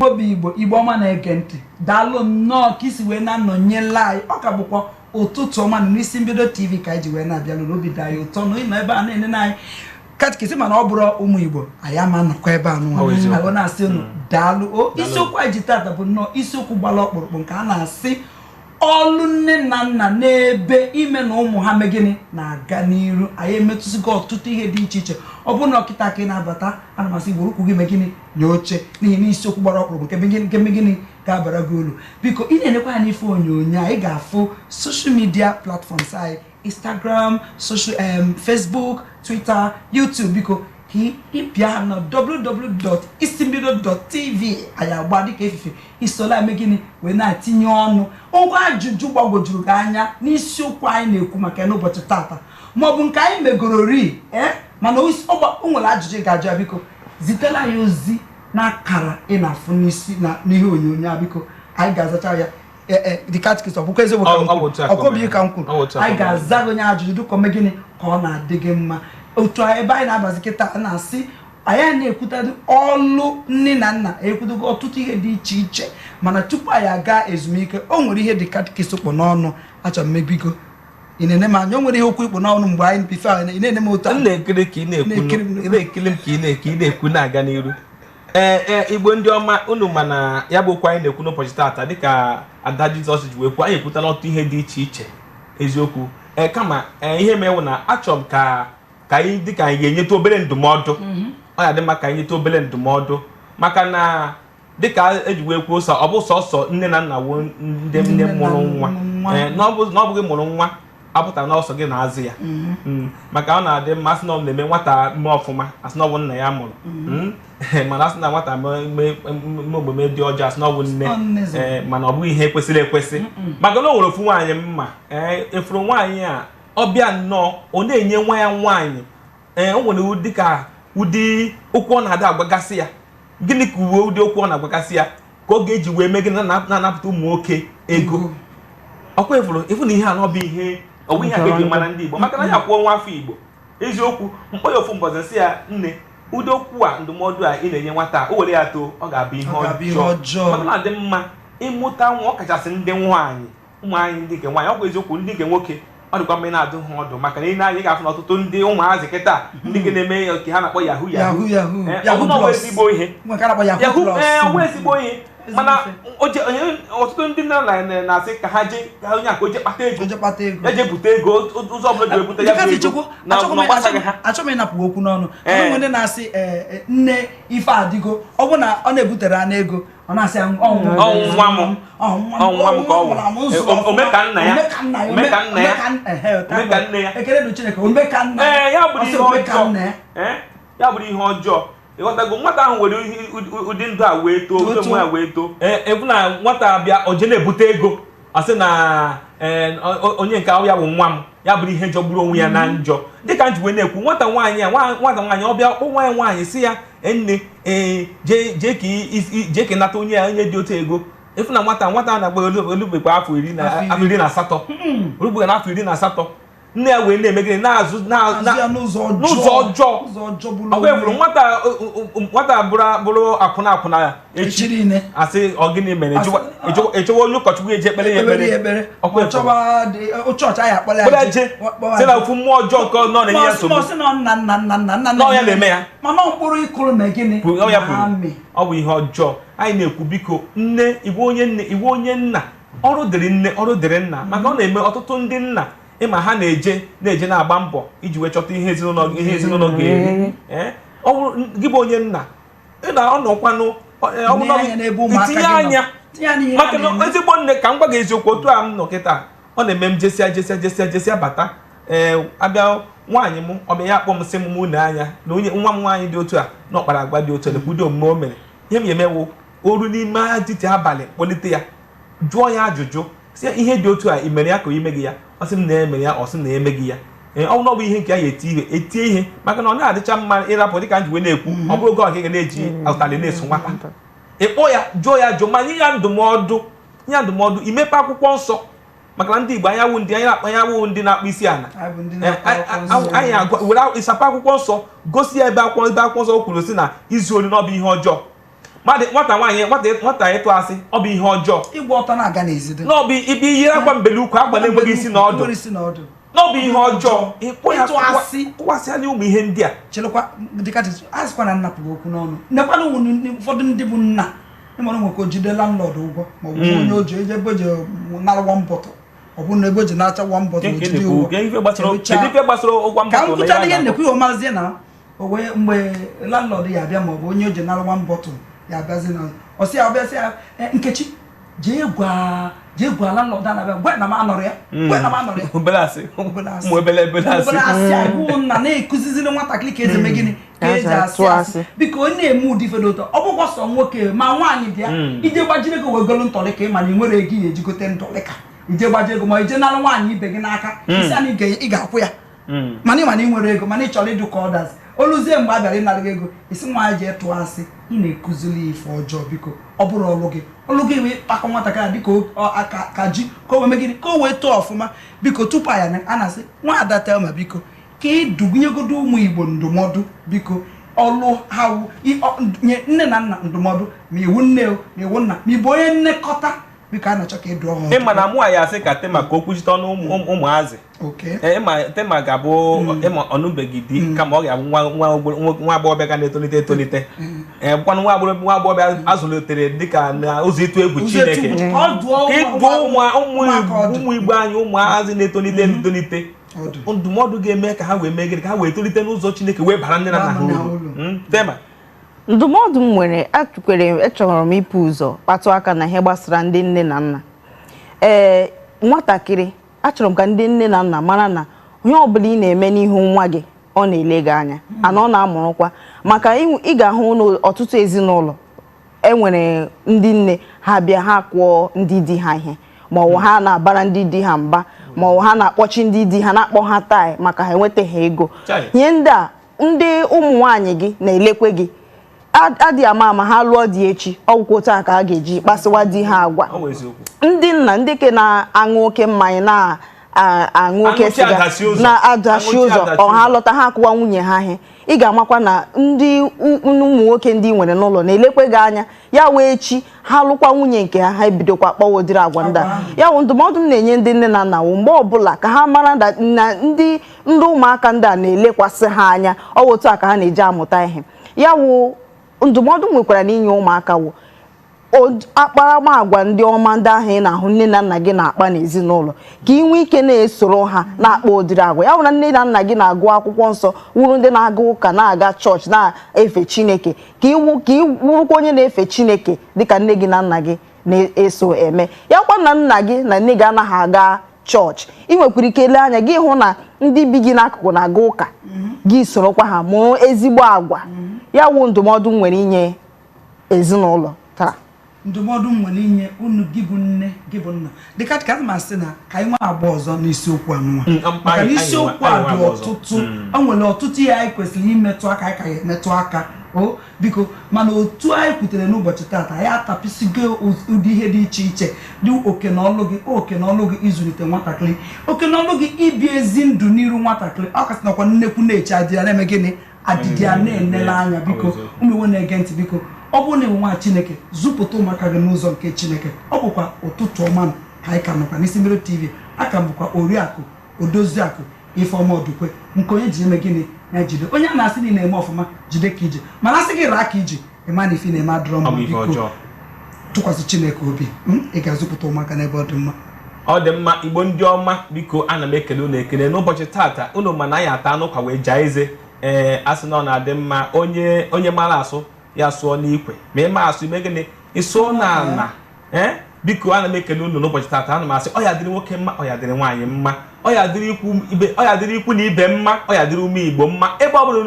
Igbo bụ Igbo, Igbo ọma na-ege ntị, daalụ nnọọ ka isi wee na-anọnyela anyị. Ọ ka bụkwa Ụtụtụ Ọma na n'Isi Mbido TV ka anyị ji wee na-abịalụ. N'obi dị anyị ụtọ na ịnọ ebe a na-enene anyị katikisi, mana ọ bụrụ ụmụ Igbo anyị ama nọkọ ebe a nụnwa. Ọ bụ eziokwu. Anyị na-asị unu daalụ o. Isiokwu anyị ji tata bụ nnọọ isiokwu gbara ọkpụrụkpụ, nke a na-asị ọlụ nne na nna n'ebe ime na ụmụ ha mee gịnị na-aga n'iru. Anyị emetụsigo ọtụtụ ihe dị iche iche. Ọ bụrụ na ọkịta ka ị na-abata, ana m asị gburu ụkwụ gị mee gịnị nye oche, n'ihi na isiokwu gbara ọkpụrụkpụ nke gịnị, nke gịnị ga-abara gị uru. Biko, ị na-enekwa ya n'ife onyonyo a, ị ga-afụ social media platforms anyị: Instagram, social Facebook, Twitter, YouTube. Biko, ka ị pịa na www.isimbido.tv, anyị agba dịka efife isola eme gịnị wee na-etinye ọnụ ngwa. Ajụjụ gbagwojuru gị anya n'isiokwu anyị na-ekwu maka ya n'ụbọchị tata, maọbụ nke anyị megoro ri ee, mana o nwere ajụjụ ị ga-ajụ ya, biko zitela anyị ozi n'akara ị na-afụ n'isi na n'ihe onyonyo a. Biko, anyị ga-azacha ya. Ee, the catechist, ọ bụkwa eziokwu ka m Ọ bụ kwuru? otu a ka o Ọkwa obi mere. ka m kwuru. Ọ bụ otu a ka Anyị o mere. ga-aza gị onye ajụjụ dịka ome gịnị ka ọ na-adị gị mma. Otu a ebe anyị na-abazi kịta, a na-asị anyị na-ekwutado ọlụ nne na nna, ekwudogo ọtụtụ ihe dị iche iche, mana tupu anyị aga ezumike, o nwere ihe dị catechist kpụ n'ọnụ. Achọrọ m, ebigo, ị na-ene m anya, o nwere ihe okwu ikpụ n'ọnụ mgbe anyị bife anyị. Ị na-ene m otu a. M na-ekiri ka ị na-ekwu. Na-ekiri m. Ị na-ekiri m ka ị na-ekwu na-aga n'iru. Ee, Igbo ndị ọma, unu ma na ya bụ okwu anyị na-ekwu n'ụbọchị taata, dịka Ada Jizọs ji wee kwuo, anyị ekwutala ọtụtụ ihe dị iche iche, eziokwu. Ee, kama ee, ihe mewu na achọrọ m ka anyị dịka anyị ga-enyeta obere ndụmọdụ. Ọ ya dị mma ka anyị nyeta obere ndụmọdụ, maka na dịka eji wee kwuo, sọ ọ bụ sọsọ nne na nna wo ndị nne nne na mụrụ nwa. nwa. Ee, na ọ bụghị mụrụ nwa apụtara na ọsọ gị na-azụ ya. Maka ọ na-adị mma asị na ọ na-eme nwata mee ọfụma, asị na ọ bụ nna ya mụrụ. Mana asị na nwata mee omume dị ọjọọ, asị na ọ bụ nne. Ọ nne zụrụ. Ee, mana ọ bụghị ihe kwesịrị ekwesị, maka na o nwere ofu nwaanyị mma. Ee, efuru nwaanyị a, ọ bịa nnọọ, ọ na-enye nwa ya nwaanyị. Ee, o nwere ụdị ka ụdị okwu ọ na-ada agwagasị ya. Gịnị ka uwe ụdị okwu ọ na-agwagasị ya ka ọ ga-eji wee mee gịnị na-anapụta ụmụ nwoke ego? Ọkwa efuru efu na ihe a na ọ bụ ihe, ọ bụ ihe a ka eji mara ndị Igbo, maka na ya kwuo nwa afọ Igbo eziokwu. Mkpọ ya ofu mbọchị, nsị ya, "Nne, ụdị okwu a, ndụmọdụ a ị na-enye nwata a, o were ya too, ọ ga-abụ ihe Ọ ga-abụ ihe ọjọọ." ọjọọ. Maka na adị mma ịmụta nwa, ọ kachasị ndị nwaanyị, ụmụ anyị ndị nke nwaanyị. Ọ bụ eziokwu, ndị nke nwoke, ọ dịkwa mma ị na-adụ ha ọdụ, maka na ị na-anya, ị ga-afụ na ọtụtụ ndị ụmụazị kịta, ndị nke na-eme nke ha na-akpọ yahoo yahoo yahoo. Ee, ọ Yahoo bụ na ọ bụ plus. ezigbo ihe. Nwe nke a na-akpọ yahoo yahoo plus. Ee, ọ bụ ezigbo ihe. Ezigbo Mana ife. ọtụtụ ndị nna na-asị ka ha jee, ka onye a ka o jee kpata ego. Oje kpata ego. Ya jee bute ego ụzọ ọbụla ji ebute ya bụ Dịka ego Chukwu, na achọghị na m ọ gbasaghị ha. achọghị m ịnapụ okwu n'ọnụ. Ee. Onwe ndị na-asị, ee, nne, ife adịgo, ọ bụ na ọ na-ebutere anụ ego, ọ na-asị ya, "Ọ nwa Ọ nwa m. ọ nwa m, Ọ nwa m ka ọ wụ." mụrụ amụ, zụrụ Ee, ome ka nna ya. Ome ka nna ya. Ome ka nna ya. Ehe, Ome ka nne ya. Ekele dị Chineke, ome ka nna ya. Ee, ya bụrụ Ọ sị ihe ome ka ọjọọ. nna ya. Ee, ya bụrụ ihe ọjọọ. Ịghọtago, nwata ahụ were ụdị ndụ a wee too, ụdị omume a wee too. Ee, ebu na nwata bịa, o je na-ebute ego, ọ sị na ee, onye nke ahụ ya bụ nwa m. Ya bụrụ ihe jọgburu onwe ya na njọ. Dịka m ji wee na-ekwu, nwata nwaanyị a, nwata nwaanyị, ọ bịa kpọ nwa ya nwaanyị, sị ya, "Ee, nne, ee, jee jee ka jee ka ị nata onye ya, onye dị otu ego." Ịfụ na nwata a na-agba olubekwa afọ 10 na Afọ 10. Afọ 18, olubekwa na afọ 18, nne ya wee na-eme gịnị? Na-azụ Azụ ya n'ụzọ ọjọọ. N'ụzọ ọjọọ. Ụzọ ọjọọ bụrụ Ọkwa efuru nwata nwata bụrụ akwụna akwụna ya echi echi niile. Asị ọ gịnị mere? Ịchọwa onye ụkọchukwu eji ekpere ya ekpere ya ekpere. ekpere. Ọkwa Ma efuru. chọba chọọchị anyị akpọrọ ya kpere je. je Kpọwa sị na je. ofu mmụọ ọjọọ nke nọ na-enye ya nsogbu. Ma ọ sị na nna nna nna nna nna Nọ ya na-eme ya. Mana ọ mkpụrụ ịkụrụ ma gịnị Ọ ya pụrụ. na-amị. Ọ bụ ihe ọjọọ anyị na-ekwu. Biko, nne, igwe onye nne, igwe onye nna, ọrụ dịrị nne, ọrụ dịrị nna, maka ọ na-eme ọtụtụ ndị nna, ịma ha na-eje na-agba mbọ iji wee chọta ihe ezinụlọ ga-eri. Ee, ọ bụrụ gị bụ onye nna, ị na ọ nọkwanụ ọ bụrụ na Tinye anya n'ebe ụmụaka itinye gị nọ. anya. Tinye anya n'ihe ha Maka na na-eme. ezigbo nne, ka m gwa gị eziokwu, otu a m nọ kịta, ọ na-eme m jesịa jesịa jesịa jesịa bata, ee, abịa nwaanyị m, ọbịa ya akpọ m, sị m mụ na anya na onye nwa m nwaanyị dị otu a na ọkpara agwa dị otu a, na ụdị omume o mere. Ihe m ga-emewo oru n'ime etiti abalị, kpọlite ya, jụọ ya ajụjụ, sị ya, "Ihe dị otu a, ị mere ya ka ime gị ya?" Ọ sị m na emere ya, ọ sị m na emeghị ya. Ee, ọ bụrụ na ọ bụ ihe nke ya, ya eti ihe, etie ihe, maka na ọ na-adịcha mma ịrapụ. Dịka m ji wee na-ekwu, ọ bụrụ oge ọ ga na-eji ụtalị na-eso nwata, ịkpọ ya, jụọ ya jụọ, ma nye ya ndụmọdụ, nye ya ndụmọdụ, imepe akwụkwọ nsọ, maka na ndị Igbo anyanwụ, ndị anya anyanwụ, ndị na-akpụ isi ala. Anyị bụ ndị Eh, na-akpọ akwụkwọ nsọ. Anyị agwa were ịsapụ akwụkwọ nsọ, gosi ya ebe akwụkwọ nsọ kwuru sị na izu ori n'ọbụ ihe ọjọọ. Mmadụ, nwata nwaanyị, nwata ịtụ asị, ọ bụ ihe ọjọọ. Ịgba ọtọ na-aga n'ezi dị. Na ọ bụ ibe yiri akwa mbele ukwu, akwa na-enweghị isi na ọdụ. Nwere isi na ọdụ. Na ọ bụ ihe ọjọọ. Ịkpọ ya Ịtụ asị. Kụwasịala ụmụ ihe ndị a. Chelekwa, dịka a sịkwa na nnapụghị okwu n'ọnụ, nekwana ụfọdụ ndị bụ nna ịmara nwe ka o jide landlord ụgwọ, ma ọ bụ onye o ji eje ebe o ji nara one bottle, ọ bụ na ebe o ji naracha one bottle, o jide ụgwọ. Kedu ife gbasara Chelucha. Kedu ife gbasara ụgwọ Ka m mbọtụ na kwuchara ya ihe na- nnekwu ihe ọmarazie na o wee mgbe landlord ya abịa, ma ọ bụ onye o ji nara one bottle ya abịazi, na ọ sị ya ọbịa, sị ya, "Eh, Nkechi, jee gwa landlord a na-abịa, gwa na m anọrọ ya, gwa na m anọrọ ya." Obere asị. Obere asị. Ụmụ ebele ebele asị. Obere asị agwụ nna na-ekuziziri nwatakịrị ka ezi eme gịnị, ka ezi asị atụ asị. asị. Biko, onye na-eme ụdị ife dị ụtọ, ọ bụkwa sọ nwoke ma nwaanyị bịa ije gbajiri ego wee golu ntọlịka, ị ma na ị nwere ego ị ga-ejigote ntọlịka, ije gbaji ego, ma ije nara nwaanyị ibe gị n'aka, isi a na ị ga-akwụ ya, mana ị ma na ị nwere ego, mana ị chọrọ ịdụ ka others. Oluzie mgbe a bịara ịnara gị ego, isi nwaanyị jee tụọ asị, ị na-ekuzili ya ife ọjọọ. Biko, ọ bụrụ ọlụ gị, ọlụ gị wee kpakọ nwatakịrị a dịka ka ji, ka o wee mee gịnị, ka o wee tụọ ọfụma. Biko, tupu anyị a na-asị nwaada Thelma, biko, ka ị dụnyegodo ụmụ Igbo ndụmọdụ. Biko, ọlụ ha wụ nye nne na nna ndụmọdụ, ma iwu nne o, ma iwu nna, ma ị bụ onye nnekọta, biko, a na-achọ ka ị dụọ ha ọdụ. Ịma na mụ ya asị ka Tema ka o kwuchite ọnụ ụmụazị. Ee, ịma Tema ga-abụ ịma ọnụbeghị di, kama ọ ga-abụ nwa agbọghọbịa ga na-etolite etolite. Ee, bụkwanụ nwa agbọghọbịa azụlitere dịka na ụzọ ịtụ egwu Ụzọ Chineke. etu ka ọ dụọ Ka ị dụọ ụmụaka ọdụ. ụmụ Igbo anyị, ụmụazị na-etolite etolite Ọdụ. ndụmọdụ ga-eme ka ha wee mee gịnị, ka ha wee tolite n'ụzọ Chineke wee bara nne na nna ha Bara nne ha uru. uru. Tema. Ndụmọdụ m nwere atụkwere, echọrọ m ịpụ ụzọ kpatụ aka na ihe gbasara ndị nne na nna. Ee, nwatakịrị, achọrọ m ka ndị nne na nna mara na ihe ọbụla ị na-eme n'ihu nwa gị, ọ na-ele gị anya, ana ọ na-amụrụkwa, maka ị ga-ahụ n'ọtụtụ ezinụlọ enwere ndị nne, ha bịa, ha kwụọ ndị di ha ihe, ma ọ bụ ha na-abara ndị di ha mba, ma ọ bụ ha na-akpọchi ndị di ha, na-akpọ ha taị maka ha enwetaghị ego. Chai. Ihe ndị a, ndị ụmụ nwaanyị gị na-elekwe gị. Adị ama ama ha lụọ di echi, ọgwụkwa otu a ka a ga-eji kpasịwa di ha agwa. Ọ bụ eziokwu. Ndị nna, ndị ke na-aṅụ oke mmanya, na-aṅụ oke Aṅụchi siga, adachi ụzọ. na-adachi Aṅụchi ụzọ, adachi ọha ụzọ. lọta, ha akụwa nwunye ha ihe. Ị ga-amakwa na ndị ụmụ nwoke ndị ị nwere n'ụlọ na-elekwe gị anya. Ya wee echi ha lụkwa nwunye nke ha, ha ebidokwa kpọwa ụdịrị agwa ndị a. Ya wụ ndụmọdụ m na-enye ndị nne na nna wụ, mgbe ọbụla ka ha mara na ndị ụmụaka ndị a na-elekwasị ha anya, ọ wụ otu a ka ha na-eji amụta ihe. Ya wụ ndụmọdụ m nwekwara n'inye ụmụaka wụ akparamagwa ndị ọma ndị ahụ ị na-ahụ nne na nna gị na-akpa n'ezinụlọ, ka ị nwee ike na-esoro ha na-akpa ụdịrị agwa ya. Wụ na nne na nna gị na-agụ akwụkwọ nsọ, wuru ndị na-aga ụka, na-aga chọọchị, na-efe Chineke, ka ị wurukwa onye na-efe Chineke dịka nne gị na nna gị na-eso eme ya. Kwa na nna gị na nne gị anaghị aga chọọchị, ị nwekwara ike lee anya gị hụ na ndị bi gị n'akụkụ na-aga ụka, gị sorokwa ha mụọ ezigbo agwa. Ya wụ ndụmọdụ m nwere inye ezinụlọ taa. Ndụmọdụ m nwere inye unu, gị bụ nne, gị bụ nna, dịka ka m asị na ka anyị nwee agba ọzọ n'isiokwu anụnwa, maka na isiokwu a anyị dị nwe agba ọzọ. ọtụtụ. O nwere ọtụtụ ihe anyị kwesịrị imetụ aka, anyị ka ya emetụ aka o, biko. Mana otu anyị kwutere n'ụbọchị taata, anyị atapịsigo ụdị ihe dị iche iche dị oke na ọlụ gị, oke na ọlụ gị ịzụlite nwatakịrị, oke na ọlụ gị ibi ezi ndụ n'iru nwatakịrị. Ọ kasị nakwa nnekwu na-eche adị ya na-eme gịnị, adịdị ya na-enele anya. Biko, ụmụ iwe na-ege ntị, biko, ọ bụrụ na ịbụ nwa Chineke, zụpụta ụmụaka gị n'ụzọ nke Chineke. Ọ bụkwa ụtụtụ ọma ka anyị ka nọkwa n'isi mmiri TV. Aka m bụkwa Oriakụ Odoziakụ Ifeọma Odukwe. Nke onye ji eme gịnị ya jide, onye a na-asị na ị na-eme ọfụma, jide ka ije, mana asị gị raa ka ije, ịma na ife ị na-eme adịrọ Ọ mma. bụ ife Biko, ọjọọ. tụkwasị Chineke obi, ị ga-azụpụta ụmụaka n'ebe ọ dị mma. Ọ dị mma. Igbo ndị ọma, biko, ana m ekele unu ekele n'ụbọchị tata. Unu ma na anyị ata anụ kwa wee jaa eze. Ee, a sị na ọ na-adị mma onye onye mara asụ ya sụọ n'ikwe, ma ị ma asụ, ime gịnị, ị sụọ n'ala. Ee, biko, ana m ekele unu n'ụbọchị tata. Ana m asị ọ ya dịrị nwoke mma, ọ ya dịrị nwaanyị mma, ọ ya dịrị ikwu ibe, ọ ya dịrị ikwu na ibe mma, ọ ya dịrị ụmụ Igbo mma ebe ọ bụla.